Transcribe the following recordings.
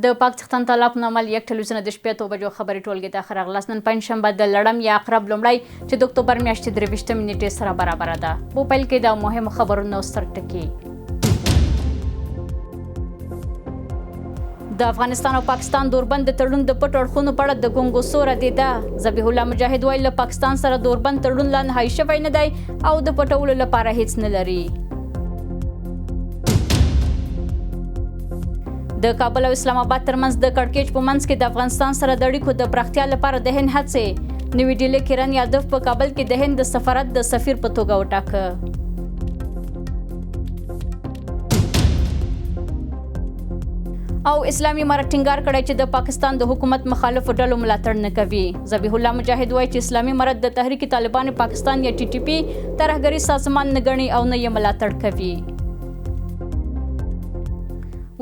د پاک څښتن تعالی په نامه یک ټلویزیون د شپې 8 بجو خبري ټولګې ته ښه راغلاست. نن پنجشنبه د لړم یا عقرب لومړی چې د اکتوبر میاشتې 23مې نیټې سره برابره ده. په پیل کې د مهمو خبرونو سر ټکي. د افغانستان او پاکستان د اوربند د تړون د پټو اړخونو په اړه د ګونګوسو ردېده. ذبیح الله مجاهد وایي له پاکستان سره د اوربند تړون لا نهایي شوی نه دی او د پټولو لپاره هیڅ نه لري. د کابل او اسلام آباد ترمنځ د کړکېچ په منځ کې د افغانستان سره د اړیکو د پراختیا لپاره د هند هڅې. نوي ډیلي کرن یادف په کابل کې د هند د سفارت د سفیر په توګه وټاکه. او اسلامي امارت ټینګار کړی چې د پاکستان د حکومت مخالفو ډلو ملاتړ نه کوي. ذبیح الله مجاهد وایي چې اسلامي امارت د تحریک طالبان پاکستان یا ټي ټي پي ترهګریز سازمان نه ګڼي او نه یې ملاتړ کوي.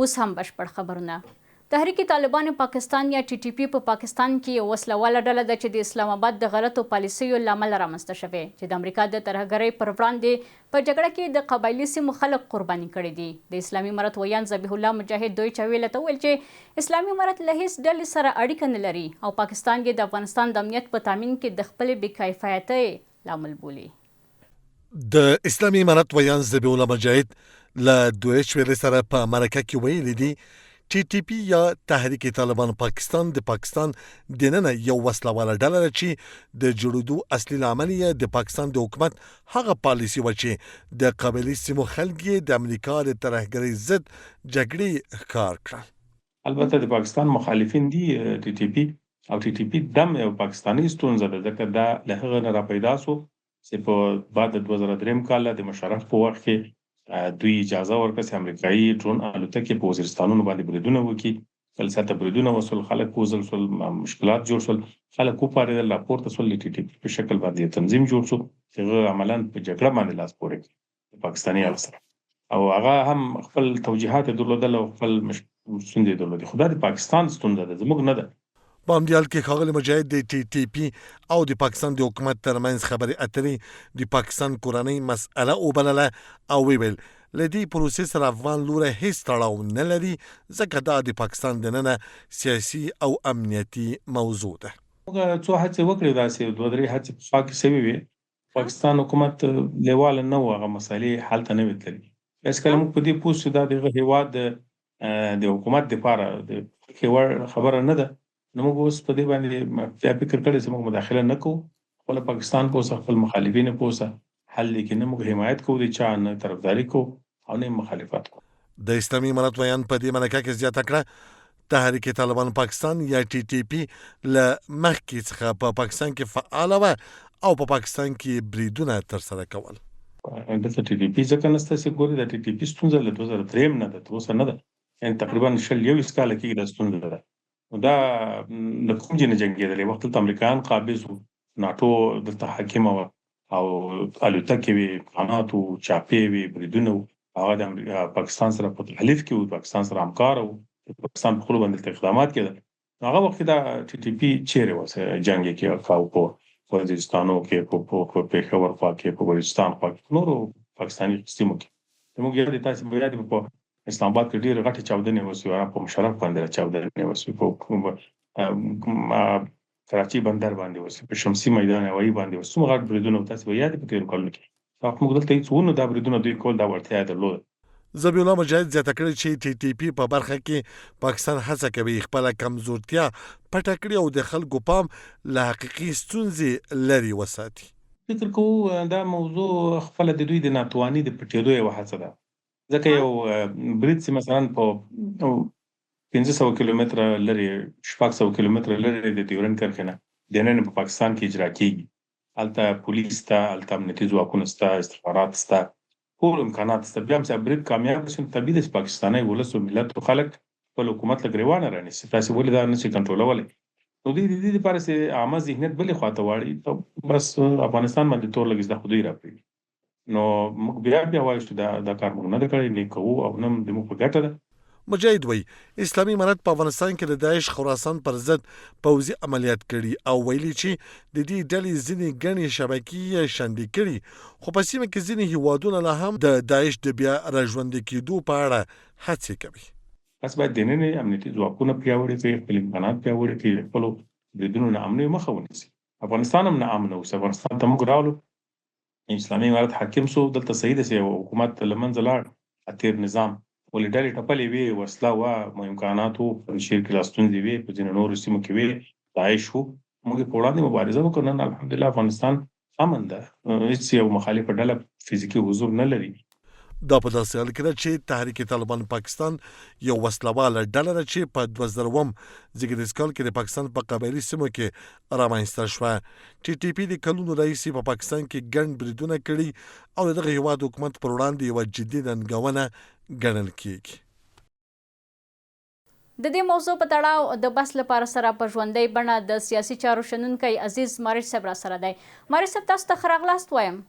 اوس هم بشپړ خبرونه. تحریک طالبان پاکستان یا ټي ټي پي په پاکستان کې یوه وسله واله ډله ده چې د اسلام اباد د غلطو پالیسیو له امله رامنځته شوې چې د امریکا د ترهګرۍ پر وړاندې په جګړه کې د قبایلي سیمو خلک قرباني کړي دي. د اسلامي امارت ویاند ذبیح الله مجاهد دویچه ویله ته وویل چې اسلامي امارت له هیڅ ډلې سره اړیکه نه لري او پاکستان یې د افغانستان د امنیت په تامین کې د خپلې بې کفایتۍ لامل بولي. د اسلامي امارت ویاند ذبیح الله مجاهد له دویچ ویلې سره په مرکه کې ویلي دي، ټي ټي پي یا تحریک طالبان پاکستان د پاکستان دننه یو وسله واله ډله ده چې د جوړېدو اصلي لامل یې د پاکستان د حکومت هغه پالیسي وه چې د قبایلي سیمو خلک یې د امریکا د ترهګرۍ ضد جګړې ښکار کړل. البته د پاکستان مخالفین دي ټي ټي پي او ټي ټي پي دم یو پاکستانۍ ستونزه ده ځکه دا له هغه نه راپیدا سو چې په بعد د 2003 کال د مشرف په وخت کې دوی اجازه ورکړه چې امریکایي ډرون الوتکې په وزیرستانونو باندې بریدونه وکړي. کله چې هلته بریدونه وشول، خلک ووژل شول، مشکلات جوړ شول، خلک وپارېدل، راپورته شول، د ټي ټي پي په شکل باندې یو تنظیم جوړ شو چې هغه عملاً په جګړه باندې لاس پورې کړ د پاکستاني اړخ سره او هغه هم خپل توجیهات یې درلودل او خپل ستونزې یې درلودې، خو دا د پاکستان ستونزه ده، زموږ نه ده. په همدې حال کې ښاغلي مجاهد د ټي ټي پي او د پاکستان د حکومت ترمنځ خبرې اترې د پاکستان کورنۍ مسئله وبلله او ویې ویل، له دې پروسې سره افغان لوری هېڅ تړاو نه لري، ځکه دا د پاکستان دننه سیاسي او امنیتي موضوع ده. موږ څو هڅې وکړې، داسې دوه درې هڅې پخوا کې شوې وې، پاکستان حکومت لېواله نه و، هغه مسئلې حل ته نه وې تللې. داسې کله موږ په دې پوه شو چې دا د هغه هېواد د د حکومت دپاره د خوښې وړ خبره نه ده، نو موږ اوس په دې باندې بیا فکر کړی چې موږ مداخله نه کوو، خپله پاکستان په اوسه، خپل مخالفین په اوسه، حل دې کې نه موږ حمایت کوو د چا، نه طرفداري کوو او نه یې مخالفت کوو. د اسلامي امارت ویاند په دې مرکه کې زیاته کړه، تحریک طالبان پاکستان یا ټي ټي پي له مخکې څخه په پاکستان کې فعاله وه او په پاکستان کې یې بریدونه ترسره کول. دلته ټي ټي پي ځکه نشته چې ګورې د ټي ټي پي ستونزه له 2003 نه ده، تر اوسه نه ده، یعنې تقریبا 20 21 کاله کېږي دا ستونزه ده. نو دا له کوم ځای نه جنګېدلې؟ وخت دلته امریکایان قابض وو، ناټو دلته حاکمه وه او الوتکې وې، امکانات وو، چاپې وې، بریدونه وو. هغه د پاکستان سره په تحلیف کې وو، پاکستان سره همکار وو، د پاکستان په خوله باندې دلته اقدامات کېدل. نو هغه وخت کې دا ټي ټي پي چیرې وه چې جنګ یې کې کاوه په وزیرستانو کې، په پېښور خوا کې، په بلوچستان خوا کې، په نورو پاکستاني سیمو کې. زموږ یاد تاسې به یاد وي په اسلام آباد کې ډېرې غټې چاودنې وشوې، هغه په مشرف باندې چاودنې وشوې، په کراچۍ بندر باندې وشوې، په شمسي میدان هوایي باندې وشوې، څومره غټ بریدونه وو تاسې به یاد په تېرو کلونو کې. دا وخت موږ دلته هیڅ ونه دا بریدونه دوی کول دا وړتیا یې درلوده. ذبیح الله مجاهد زیاته کړې چې ټي ټي پي په برخه کې پاکستان هڅه کوي خپله کمزورتیا پټه کړي او د خلکو پام له حقیقي ستونزې لرې وساتي. فکر کوو دا موضوع خپله د دوی د ناتواني د پټېدو یوه هڅه ده، ځکه یو برید چې مثلا په 500 کیلومتره لرې، 600 کیلومتره لرې د ډیورنډ کرښې نه دننه په پاکستان کې اجرا کېږي، هلته پولیس شته، هلته امنیتي ځواکونه شته، استخبارات شته، ټول امکانات شته، بیا هم چې برید کامیاب شي نو طبیعي ده چې پاکستانی ولس او ملت او خلک خپل حکومت له ګریوانه رانیسي، تاسې ولې دا نه شئ کنټرولولی؟ نو دوی د دې لپاره چې عامه ذهنیت بلې خوا ته واړوي، بس افغانستان باندې تور لګوي چې دا خو دوی راپرېږدي. نو موږ بیا بیا وایو چې دا دا کار موږ نه دی کړی، نه یې کوو او نه هم د موږ په ګټه ده. مجاهد وایي، اسلامي امارت په افغانستان کې د داعش خراسان پر ضد پوځي عملیات کړي او ویلي چې د دې ډلې ځینې ګڼې شبکې یې شنډې کړي، خو په سیمه کې ځینې هېوادونه لا هم د داعش د بیا راژوندي کېدو په اړه هڅې کوي. تاسو باید دننه امنیتي ځواکونه پیاوړي کړئ، خپل امکانات پیاوړي کړئ، د خپلو بریدونو ناامنیو مخه ونیسئ. افغانستان هم ناامنه اوس، افغانستان ته موږ راغلو، اسلامي امارت حاکم سو، دلته صحیح ده چې یو حکومت له منځه لاړ، تېر نظام، ولې ډلې ټپلې وې، وسله وه، امکانات وو، په پنجشېر کې لا ستونزې وې، په ځینو نورو سیمو کې وې، داعش وو، موږ یې په وړاندې مبارزه وکړه، نن الحمدلله افغانستان امن ده، هیڅ یو مخالفه ډله فزیکي حضور نه لري. دا په داسې حال کې ده چې تحریک طالبان پاکستان یو وسله واله ډله ده چې په 2000 زیږدیز کال کې د پاکستان په قبایلي سیمو کې رامنځته شوه. ټي ټي پي د کلونو راهیسې په پاکستان کې ګڼ بریدونه کړي او د دغه هیواد حکومت پر وړاندې یوه جدي ننګونه ګڼل کیږي. د دې موضوع په تړاو د بحث لپاره سره په ژوندۍ بڼه د سیاسي چارو شنونکی عزیز مارش صاحب راسره دی. مارش صاحب تاسو ته ښه راغلاست وایم.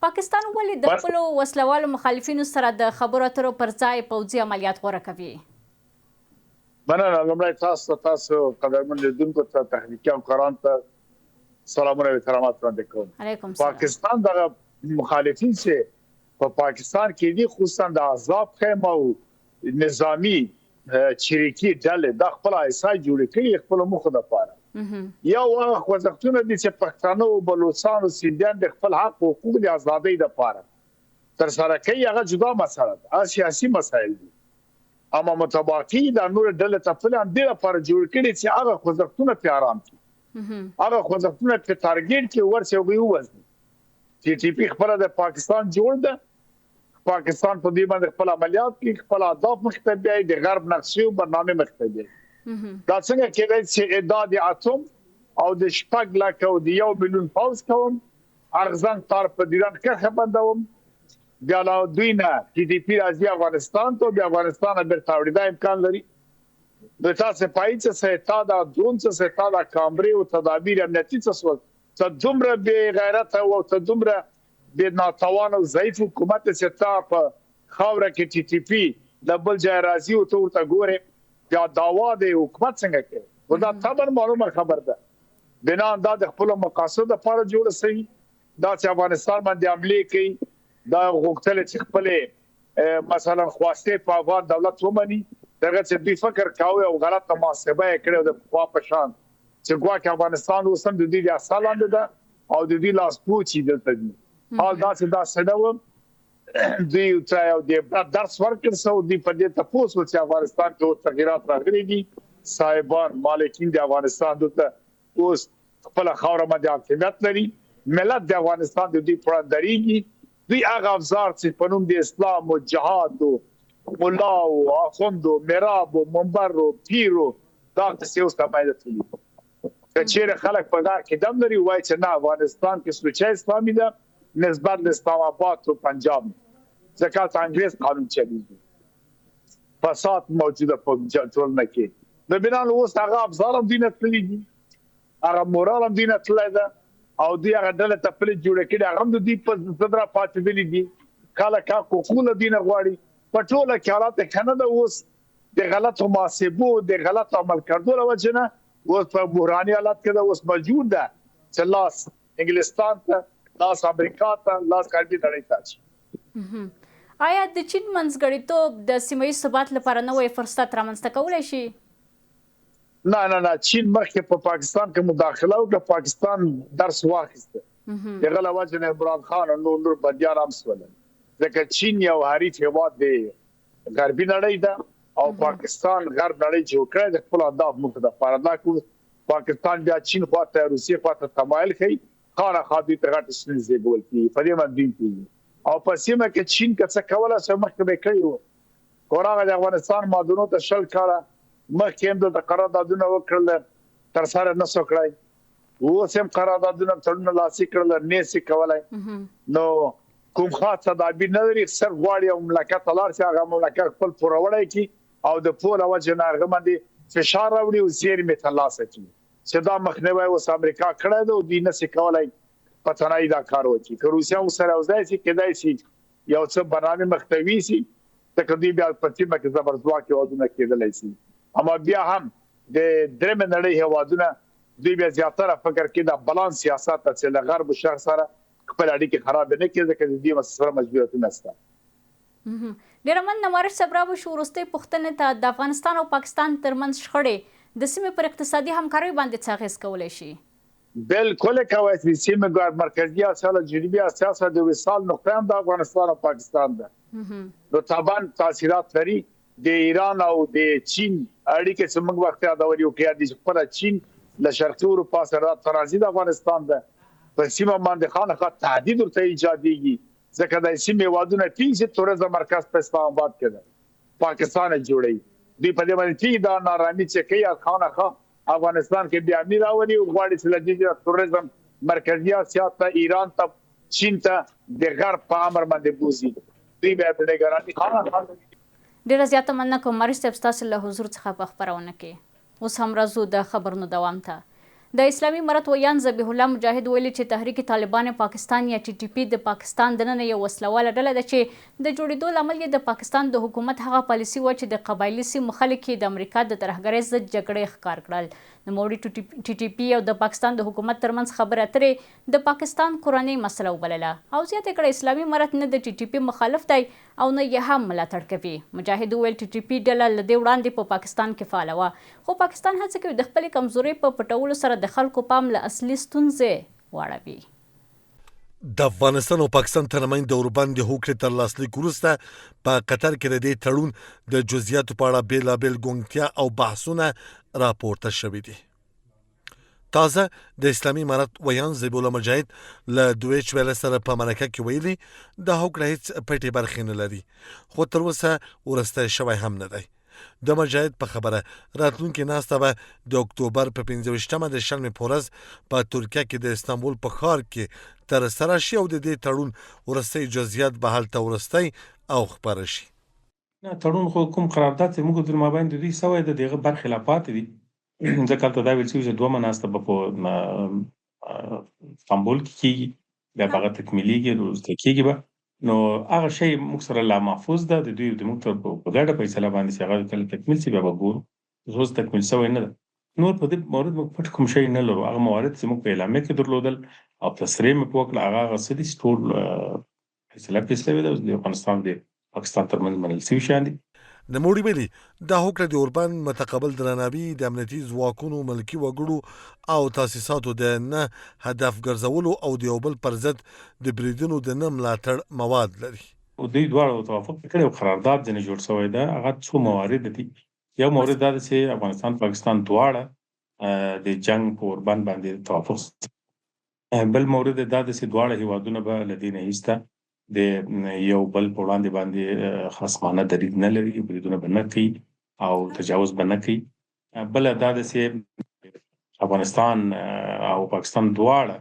پاکستان ولې د خپلو وسله والو مخالفینو سره د خبرو اترو پر ځای پوځي عملیات غوره کوي؟ مننه، لومړی تاسو ته، تاسو قدرمن لیدونکو ته، تخنیکي همکارانو ته سلامونه او احترامات وړاندې کوم. علیکم سلام. پاکستان دغه مخالفین چې په پاکستان کې دي، خصوصا د عذاب خیمه او نظامی چریکي ډلې دا خپل آی اس آی جوړې کړي خپل موخو لپاره. یو هغه خوځښتونه دي چې پښتانه او بلوڅان او سیندیان د خپل حق او حقوق د ازادۍ لپاره تر سره کوي، هغه جدا مسله ده، هغه سیاسي مسایل دي. اما متباقي دا نور ډلې ټپلې هم دې لپاره جوړ کړي چې هغه خوځښتونه په آرام کړي، هغه خوځښتونه په ټارګټ کې ورسي او ووزني. ټي ټي پي خپل د پاکستان جوړ ده، پاکستان په دې باندې خپل عملیات کوي، خپل اهداف مخ ته بیایي، د غرب نقشې او برنامې مخ ته بیایي. دا څنګه کېدای چې ادعا د اتوم او د شپږ لک او د یو میلیون پوځ کوم، اغزن تار په ډیران کرښه بندوم، بیا له دوی نه ټي ټي پي راځي افغانستان ته، بیا افغانستان نه بیرته اوړي، دا امکان لري؟ نو تاسو پای څه سه، تا دا درون څه سه، تا دا کامرې او تدابیر امنیتي څه سول؟ ته دومره بې غیرته او ته دومره بې ناتوان او ضعیف حکومت چې تا په خاوره کې ټي ټي پي له بل ځای راځي او ته ورته ګورې، بیا داوا د حکومت څنګه کوي؟ خو دا طبعا معلومه خبر ده، بنا دا د خپل مقاصد لپاره جوړ شوی. دا چې افغانستان باندې حمله کوي، دا غوښتل چې خپل مثلا خواسته په افغان دولت ومني، دغه چې دوی فکر کاوه او غلطه محاسبه یې کړې د پخوا په شان چې ګواکې افغانستان اوس هم د دوی د اثر لاندې ده او د دوی لاسپوڅي دلته دي. حال داسې داسې نه و، دوی ته یو د عبرت درس ورکړ سو، دوی په دې تپوس و چې افغانستان کې اوس تغیرات راغلي دي، صاحبان مالکین د افغانستان دلته اوس خپله خاوره باندې حاکمیت لري، ملت د افغانستان د دوی په وړاندې درېږي. دوی هغه افزار چې په نوم د اسلام او جهاد او ملا او اخوند او مراب او منبر او پیر او دا قصې اوس له منځه تللي. که چیرې خلک په دا عقیده هم لري، وایي چې نه، افغانستان کې سوچه اسلامي ده نسبت له اسلام آباد او پنجاب، ځکه هلته انګریز قانون چلیږي، فساد موجوده په ټولنه کې. نو بنان اوس هغه ابزار هم دوی نه تللي دي، هغه مورال هم دوی نه تللی ده او دوی هغه ډله تپلې جوړې کړي، هغه هم د دوی په ضد را پاڅېدلي دي. خلک حق حقوق له دوی نه غواړي. په ټوله کې حالات ښه نه ده. اوس د غلطو محاسبو، د غلطو عمل کردو له وجې نه اوس په بحراني حالت کې ده. اوس مجبور ده چې لاس انګلستان ته، لاس امریکا ته، لاس غربي نړۍ ته اچوي. آیا د چین منځګړیتوب د سیمه ییز ثبات لپاره نوی فرصت رامنځته کولای شي؟ نه نه نه، چین مخکې په پاکستان کې مداخله وکړه، پاکستان درس واخیست، دغه له وجې نه عمران خان او نور نور بندیان هم سول، ځکه چین یو حریف هیواد دی غربي نړۍ ده او پاکستان غرب نړۍ جوړ کړی د خپل اهداف موخې لپاره. دا کوم پاکستان بیا چین خواته، روسیې خواته تمایل ښيي، خامخا دوی ته غټې ستونزې زېږول کېږي، په دې باندې دوی پوهېږي. او په سیمه کې چین که څه کولای شو مخکې به یې کړي وو، خو راغی د افغانستان معدنو ته 20 کاله مخکې هم دلته قراردادونه وکړل، ترسره نه سو کړای، اوس هم قراردادونه تړونونه لاسلیک کړل، نه سي کولای. نو کوم خاص تدابیر نه لري، صرف غواړي یو مملکت ته لاړ شي، هغه مملکت خپل پوروړی کړي او د پور له وجې نه هغه باندې فشار راوړي او زیرمې ترلاسه کړي، چې دا مخنیوی اوس امریکا کړی دی او دوی نه سي کولای په تنهایي دا کار وکړي. که روسیه هم سره یوځای شي، کېدای شي یو څه برنامې مخته ویسي، ځکه دوی بیا په سیمه کې زبرځواک هېوادونه کېدلی شي. اما بیا هم د درېیمې نړۍ هېوادونه دوی بیا زیاتره فکر کوي دا بلانس سیاست ته چې له غرب او شرق سره خپل اړیکې خرابې نه کړي، ځکه د دې سره مجبوریتونه شته. ډیره مننه مارش صاحب را به شو وروستۍ پوښتنې ته د افغانستان او پاکستان ترمنځ شخړې د سیمې پر اقتصادي همکاریو باندې څه اغیز کولی شي؟ بالکل کوي چې سیمه ګر مرکزی اسیا له جنوبي اسیا سره د وصال نقطه هم د افغانستان او پاکستان ده نو طبعا تاثیرات لري د ایران او د چین اړیکې چې موږ وخت یادولې او کې د خپل چین له شرقي اروپا سره ترانزیت افغانستان ده په سیمه باندې خانخه تهدید ورته ایجادېږي ځکه د سیمې هېوادونه ټینګ چې تورزم مرکز په اسلام آباد کې ده پاکستان یې جوړوي دوی په دې باندې ټینګ دا نارامی چې کوي خانخه افغانستان کې بیا امني راولي او غواړي چې له دې تروریزم مرکزي اسیا ته ایران ته چین ته د غرب په امر باندې بوزي دوی بیا د نګراني خانخه ډیره زیاته مننه کوم مارش صاحب ستاسو له حضور څخه په خپرونه کې. اوس هم راځو د خبرونو دوام ته. د اسلامي امارت ویاند ذبیح الله مجاهد ویلي چې تحریک طالبان پاکستان یا ټي ټي پي د پاکستان دننه یو وسله واله ډله ده چې د جوړېدو لامل یې د پاکستان د حکومت هغه پالیسي وه چې د قبایلي سیمو خلک یې د امریکا د ترهګرۍ ضد جګړې ښکار کړل. نوموړي ټي ټي پي او د پاکستان د حکومت ترمنځ خبرې اترې د پاکستان کورنۍ مسله وبلله او زیاته یې کړه اسلامي امارت نه د ټي ټي پي مخالف دی او نه یې هم ملاتړ کوي. مجاهد وویل، ټي ټي پي ډله له دې وړاندې په پاکستان کې فعاله وه، خو پاکستان هڅه کوي د خپلې کمزورۍ په پټولو سره د خلکو پام له اصلي ستونزې واړوي. د افغانستان او پاکستان ترمنځ د اوربند د هوکړې تر لاسلیک وروسته په قطر کې د دې تړون د جزئیاتو په اړه بېلابېل ګونګتیا او بحثونه راپورته شوي دي. تازه د اسلامي امارت ویاند ذبیح الله مجاهد له دویچ ویله سره په مرکه کې ویلي، دا هوکړه هیڅ پټې برخې نه لري، خو تر اوسه وروستی شوی هم نه دی. د مجاهد په خبره، راتلونکې ناسته به د اکتوبر په 25 مه د شنبې په ورځ په ترکیه کې د استانبول په ښار کې ترسره شي او د دې تړون وروستۍ جزئیات به هلته وروستی او خپاره شي. نه تړون خو کوم قرارداد چې موږ د مابین د دوی سوی ده دغه برخې لا پاتې دي ځکه هلته دا ویل شوي چې دومه ناسته به په استانبول کې کیږي بیا به هغه تکمیلیږي وروسته کیږي به نو هغه شی موږ سره لا محفوظ ده د دوی د موږ تر په ګډه فیصله باندې چې هغه کله تکمیل شي بیا به ګورو اوس تکمیل شوی نه ده نور په دې مورد موږ پټ کوم شی نه لرو هغه موارد چې موږ په اعلامیه کې درلودل او تصریح مې په وکړه هغه هغه څه دي چې ټول فیصله پرې شوې ده او د افغانستان د پاکستان ترمنځ منل شوي شیان دي. نوموړي ویلي، دا هوکړه د اوربند، متقابل درناوي، د امنیتي ځواکونو، ملکي وګړو او تاسیساتو د نه هدف ګرځولو او د یو بل پر ضد د بریدونو د نه ملاتړ مواد لري. دوی دواړو توافق کړی او قرارداد ځنې جوړ شوی ده، هغه څو موارد دي، یو مورد دا ده چې افغانستان پاکستان دواړه د جنګ په اوربند باندې توافق بل مورد دا ده چې دواړه هیوادونه به له دې نه ایسته د یو بل په وړاندې باندې خصمانه دریځ نه لري، بریدونه به نه کوي او تجاوز به نه کوي. بله دا ده چې افغانستان او پاکستان دواړه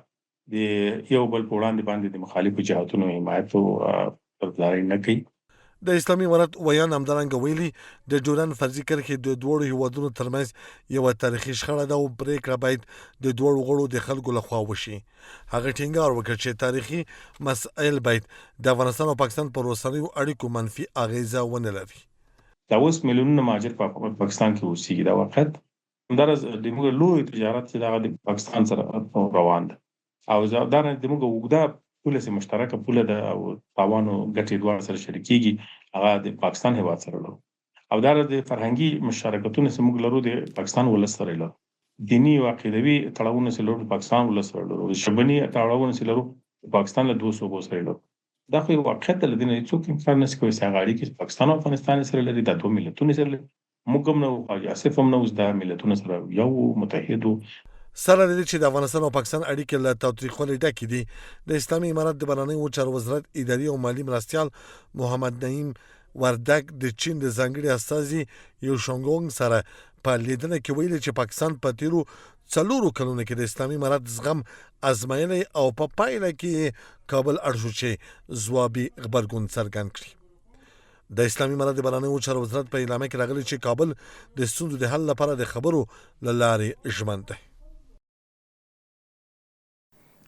د یو بل په وړاندې باندې د مخالفو جهاتونو حمایت او طرفداري نه کوي. د اسلامي امارت ویاند همدارنګه ویلي، د ډیورنډ فرضي کرښې د دواړو هېوادونو ترمنځ یوه تاریخي شخړه ده او پرېکړه باید د دواړو غړو د خلکو له خوا وشي. هغه ټینګار وکړ چې تاریخي مسایل باید د افغانستان او پاکستان پر اوسنیو اړیکو منفي اغېزه ونه لري. دا اوس میلیونونه مهاجر په پاکستان کې اوسیږي دا واقعیت همداراز د موږ لوی تجارت چې دغه د پاکستان سره روان ده او دا د موږ اوږده پوله چې مشترکه پوله ده او تاوان او ګټې دواړه سره شریکیږي هغه د پاکستان هیواد سره لرو او دا د فرهنګي مشارکتونه چې موږ لرو د پاکستان ولس سره لرو دیني او عقیدوي تړاوونه چې لرو د پاکستان ولس سره لرو د ژبني تړاوونه چې لرو د پاکستان له دوو صوبو سره لرو دا خو یو واقعیت ده له دې نه هیڅوک انکار نشي کولی چې هغه اړیکې چې پاکستان او افغانستان سره لري دا دوه ملتونه سره لري موږ هم نه وو، خواجه آصف هم نه وو، دا ملتونه سره یو وو، متحد وو. سره له دې چې د افغانستان او پاکستان اړیکې له تاوتریخوالي ډکې دي، د اسلامي امارت د بهرنیو چارو وزارت اداري او مالي مرستیال محمد نعیم وردګ د چین د ځانګړي استازي یو شونګونګ سره په لیدنه کې ویلي چې پاکستان په تیرو څلورو کلونو کې د اسلامي امارت زغم ازمایلی او په پایله کې یې کابل اړ شو چې ځوابي غبرګون څرګند کړي. د اسلامي امارت د بهرنیو چارو وزارت په اعلامیه کې راغلي چې کابل د ستونزو د حل لپاره د خبرو له لارې ژمن دی.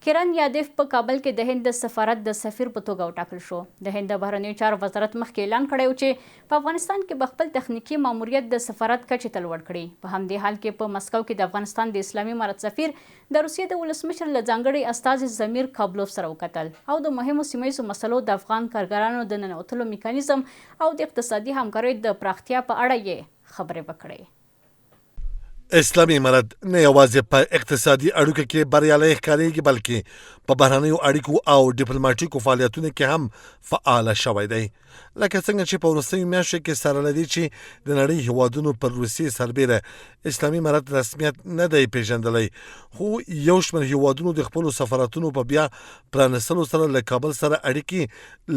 کرن یادف په کابل کې د هند د سفارت د سفیر په توګه وټاکل شو. د هند د بهرنیو چارو وزارت مخکې اعلان کړی و چې په افغانستان کې به خپل تخنیکي ماموریت د سفارت کچې ته لوړ کړي. په همدې حال کې په مسکو کې د افغانستان د اسلامي امارت سفیر د روسیې د ولسمشر له ځانګړي استازي ضمیر کابلوف سره وکتل او د مهمو سیمه ییزو مسلو، د افغان کارګرانو د ننوتلو میکانیزم او د اقتصادي همکاریو د پراختیا په اړه یې خبرې وکړې. اسلامي امارت نه یوازې په اقتصادي اړیکو کې بریالی ښکارېږي، بلکې په بهرنیو اړیکو او ډیپلوماټیکو فعالیتونو کې هم فعال شوی دی. لکه څنګه چې په وروستیو میاشتو کې سره له دې چې د نړۍ هیوادونو پر روسیې سربېره اسلامي امارت رسمیت نه دی پېژندلی، خو یو شمېر هیوادونو د خپلو سفارتونو په بیا پرانیستلو سره له کابل سره اړیکې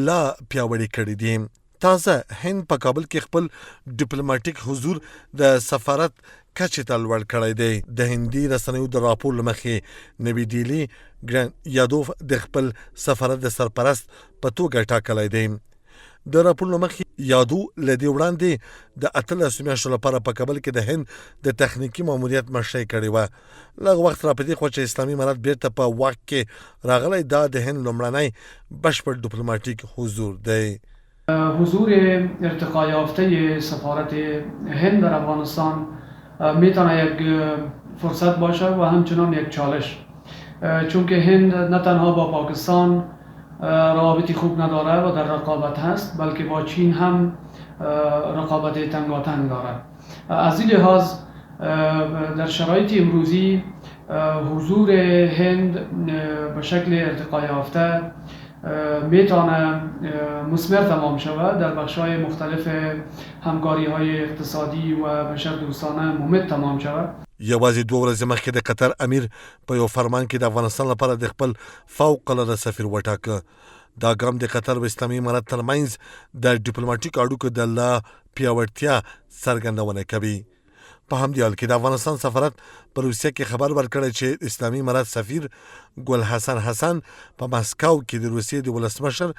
لا پیاوړې کړې دي. تازه هند په کابل کې خپل ډیپلوماټیک حضور د سفارت کچې ته لوړ کړی دی. د هندي رسنیو د راپور له مخې نوي ډیلي ګرن یادوف د خپل سفارت د سرپرست په توګه ټاکلی دی. د راپور له مخې یادو له دې وړاندې د 18 میاشتو لپاره په کابل کې د هند د تخنیکي ماموریت مشري کړې وه. له هغه وخت راپدیخوا چې اسلامي امارت بیرته په واک کې راغلی، دا د هند لومړنی بشپړ ډیپلوماټیک حضور دی. حضور ارتقا یافته سفارت هند در افغانستان میتونه یک فرصت باشه و همچنان یک چالش، چون که هند نه تنها با پاکستان روابط خوب نداره و در رقابت هست، بلکه با چین هم رقابت تنگاتنگ داره. از این لحاظ در شرایط امروزی حضور هند به شکل ارتقا یافته میتونه مثمر تمام شود، در بخش‌های مختلف همکاری‌های اقتصادی و بشر دوستانه ممد تمام شود. یوازې دوه ورځې مخکې د قطر امیر په یو فرمان کې د افغانستان لپاره د خپل فوق العاده سفیر وټاکه. دا ګام د قطر او اسلامي امارت ترمنځ د ډیپلوماټیکو اړیکو د لا پیاوړتیا څرګندونه کوي. په همدې حال کې د افغانستان سفارت په روسیه کې خبر ورکړی چې اسلامي امارت سفیر ګل حسن حسن په مسکو کې د روسیې د ولسمشر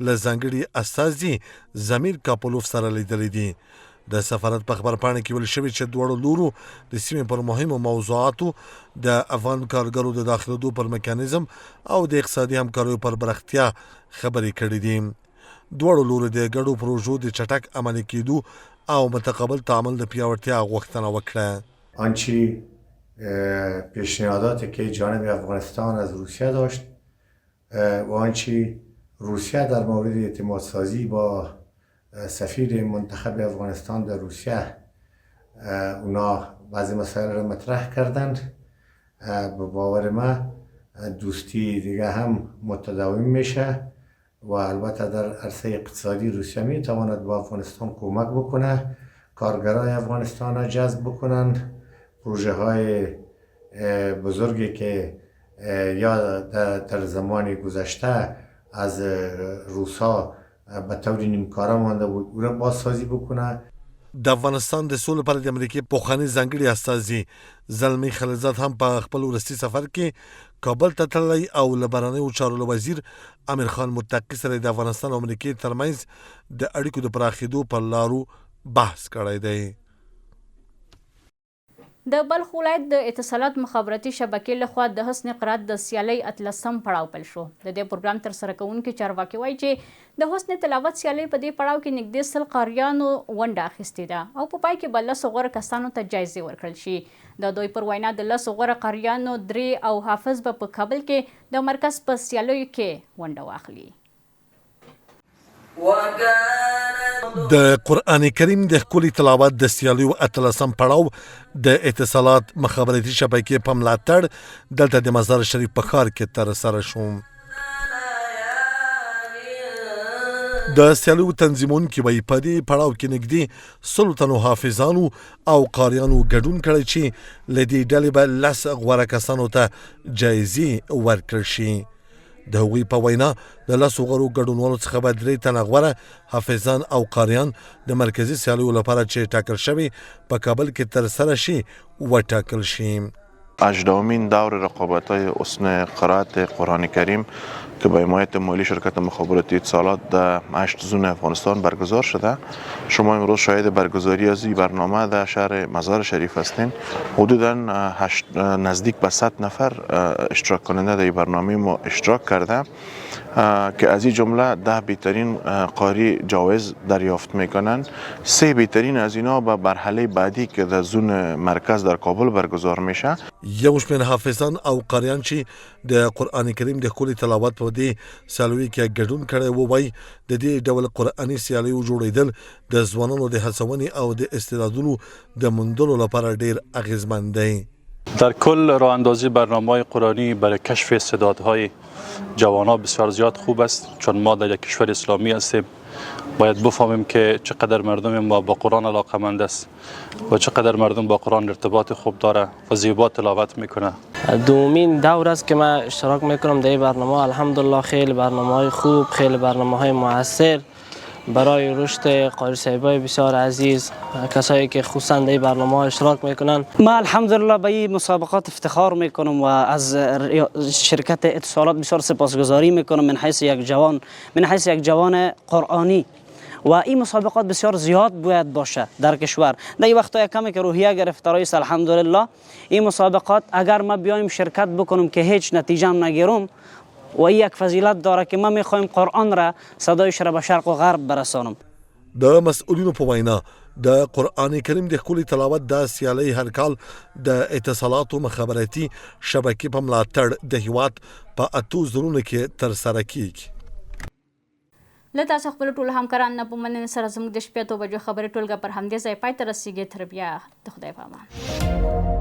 له ځانګړي استازي ضمیر کاپولوف سره لیدلي دي. د سفارت په خبرپاڼه کې ویل شوي چې دواړو لورو د سیمې پر مهمو موضوعاتو، د افغان کارګرو د داخلېدو پر میکانیزم او د اقتصادي همکاریو پر پراختیا خبرې کړې دي. دواړو لورو د ګډو پروژو د چټک عملي کېدو او متقابل تعامل د پیاوړتیا غوښتنه وکړه. آنچه پیشنهاداتی که جانب افغانستان از روسیه داشت و آنچه روسیه در مورد اعتماد سازی با سفیر منتخب افغانستان در روسیه اونا بعضی مسائل را مطرح کردند، به باور ما دوستی دیگه هم متداوم میشه و البته در عرصه اقتصادی روسیه می تواند با افغانستان کمک بکنه، کارگرای افغانستان را جذب بکنند، پروژه های بزرگی که یا در زمان گذشته از روسا به طور نیمکاره مانده بود او را بازسازی بکنه. د افغانستان د سولې لپاره د امریکې پخواني ځانګړي استازي زلمي خلیلزاد هم په خپل وروستي سفر کې کابل ته تللی او له بهرنیو چارو له وزیر امیر خان متقي سره د افغانستان او امریکې ترمنځ د اړیکو د پراخېدو پر لارو بحث کړی دی. د بلخ ولایت د اتصالات مخابراتي شبکې له خوا د حسن قرائت د سیالۍ اتلسم پړاو پیل شو. د دې پروګرام ترسره کوونکي چارواکي وايي چې د حسن تلاوت سیالۍ په دې پړاو کې نږدې 100 قاریانو ونډه اخیستې ده او په پای کې به لسو غوره کسانو ته جایزې ورکړل شي. د دوی پر وینا د لسو غوره قاریانو درې او حافظ به په کابل کې د مرکز په سیالیو کې ونډه واخلي. د قرآن کریم د ښکلي تلاوت د سیالیو اتلسم پړاو د اتصالات مخابراتي شبکې په ملاتړ دلته د مزار شریف په ښار کې ترسره شو. د سیالیو تنظیمونکي وایي په دې پړاو کې نږدې 100 تنو حافظانو او قاریانو ګډون کړی چې له دې ډلې به لس غوره کسانو ته جایزې ورکړل شي. د هغوی په وینا د لسو غوره ګډونوالو څخه به درې تنه غوره حافظان او قاریان د مرکزي سیالیو لپاره چې ټاکل شوې په کابل کې ترسره شي وټاکل شي. هجدهمین دور رقابت‌های حسن قرائت قرآن کریم که به حمایت مالی شرکت مخابراتی اتصالات در 8 زون افغانستان برگزار شده. شما امروز شاهد برگزاری از این برنامه در شهر مزار شریف هستین. حدوداً نزدیک به 100 نفر اشتراک کننده در این برنامه ما اشتراک کرده که از این جمله 10 بهترین قاری جوایز دریافت میکنن. 3 بهترین از اینا به مرحله بعدی که در زون مرکز در کابل برگزار میشه. یو شمېر حافظان او قاریان چې د قرآن کریم د ښکلي تلاوت په دې سیالیو کې ګډون کړی وو وایي، د دې ډول قرآني سیالیو جوړېدل د ځوانانو د هڅونې او د استعدادونو د موندلو لپاره ډېر اغېزمن دی. در کل راه اندازی برنامه های قرآنی برای کشف استعدادهای جوانها بسیار زیاد خوب است، چون ما در یک کشور اسلامی هستیم. باید بفهمیم که چقدر مردم ما با قرآن علاقمند است و چقدر مردم با قرآن ارتباط خوب داره و زیبا تلاوت میکنه. دومین دور است که من اشتراک میکنم در این برنامه. الحمدلله خیلی برنامه های خوب، خیلی برنامه های مؤثر برای رشد قاری صاحبای بسیار عزیز، کسایی که خصوصا در این برنامه ها اشتراک میکنن. ما الحمدلله به این مسابقات افتخار میکنم و از شرکت اتصالات بسیار سپاسگزاری میکنم من حیث یک جوان، من حیث یک جوان قرآنی. و این مسابقات بسیار زیاد باید باشه در کشور. در این وقتا کمی که روحیه گرفته رئیس، الحمدلله این مسابقات اگر ما بیایم شرکت بکنم که هیچ نتیجه هم نگیرم، و این یک فضیلت داره که ما میخوایم قرآن را صدایش را به شرق و غرب برسانم. د مسؤلینو په وینا د قرآن کریم د ښکلي تلاوت دا سیالۍ هر کال د اتصالاتو مخابراتي شبکې په ملاتړ د هیواد په اتو زونونو کې ترسره کیږي. له تاسو خپلو ټولو همکارانو نه په مننې سره زموږ د شپې اتو بجو خبري ټولګه پر همدې ځای پای ته رسیږي. تر بیا د خدای په امان.